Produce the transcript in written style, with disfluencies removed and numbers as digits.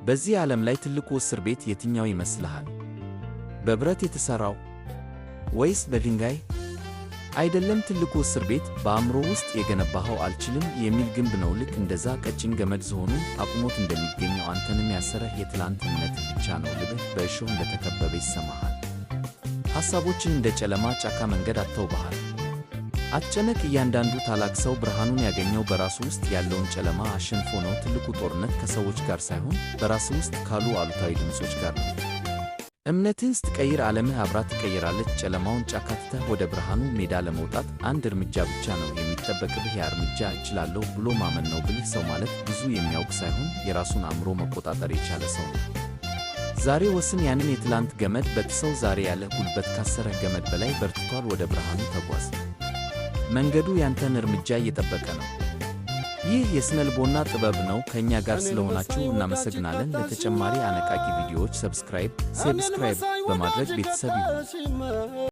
በዚህ ዓለም ላይ ትልቁ እስር ቤት የትኛው ይመስልሃል? በብረት የተሠራው ወይስ በድንጋይ? አይደለም። ትልቁ እስር ቤት በአእምሮ ውስጥ የገነባኸው አልችልም የሚል ግንብ ነው። ልክ እንደዛ ቀጭን ገመድ ዝሆኑን አቁሞት እንደሚገኘው አንተንም ያሰረህ የትላንት እምነትህ ብቻ ነው። ልብህ በእሾህ እንደተከበበ ይሰማሃል። ሐሳቦችህ እንደ ጨለማ ጫካ መንገድ አጥተውብሃል። አትጨነቅ። እያንዳንዱ ታላቅ ሰው ብርሃኑን ያገኘው በራሱ ውስጥ ያለውን ጨለማ አሸንፎ ነው። ትልቁ ጦርነት ከሰዎች ጋር ሳይሆን በራስህ ውስጥ ካሉ አሉታዊ ድምፆች ጋር ነው። እምነትህን ስትቀይር ዓለምህ አብራ ትቀየራለች። ጨለማውን ጫካ ትተህ ወደ ብርሃኑ ሜዳ ለመውጣት አንድ እርምጃ ብቻ ነው የሚጠበቅብህ። ያ እርምጃ እችላለሁ ብሎ ማመን ነው። ብልህ ሰው ማለት ብዙ የሚያውቅ ሳይሆን የራሱን አእምሮ መቆጣጠር የቻለ ሰው ነው። ዛሬ ወስን። ያንን የትላንት ገመድ በጥሰው። ዛሬ ያለህ ጉልበት ካሰረህ ገመድ በላይ በርትቷል። ወደ ብርሃኑ ተጓዝ። መንገዱ ያንተን እርምጃ እየጠበቀ ነው። ይህ የስነልቦና ጥበብ ነው። ከእኛ ጋር እኔን ስለሆናችሁ መሳይ ወዳጅ እናመሰግናለን። ለተጨማሪ ካጣሽማ አነቃቂ ቪዲዮዎች subscribe እኔን subscribe መሳይ በማድረግ ወዳጅ ቤተሰብ ይሁኑ። ካጣሽማ።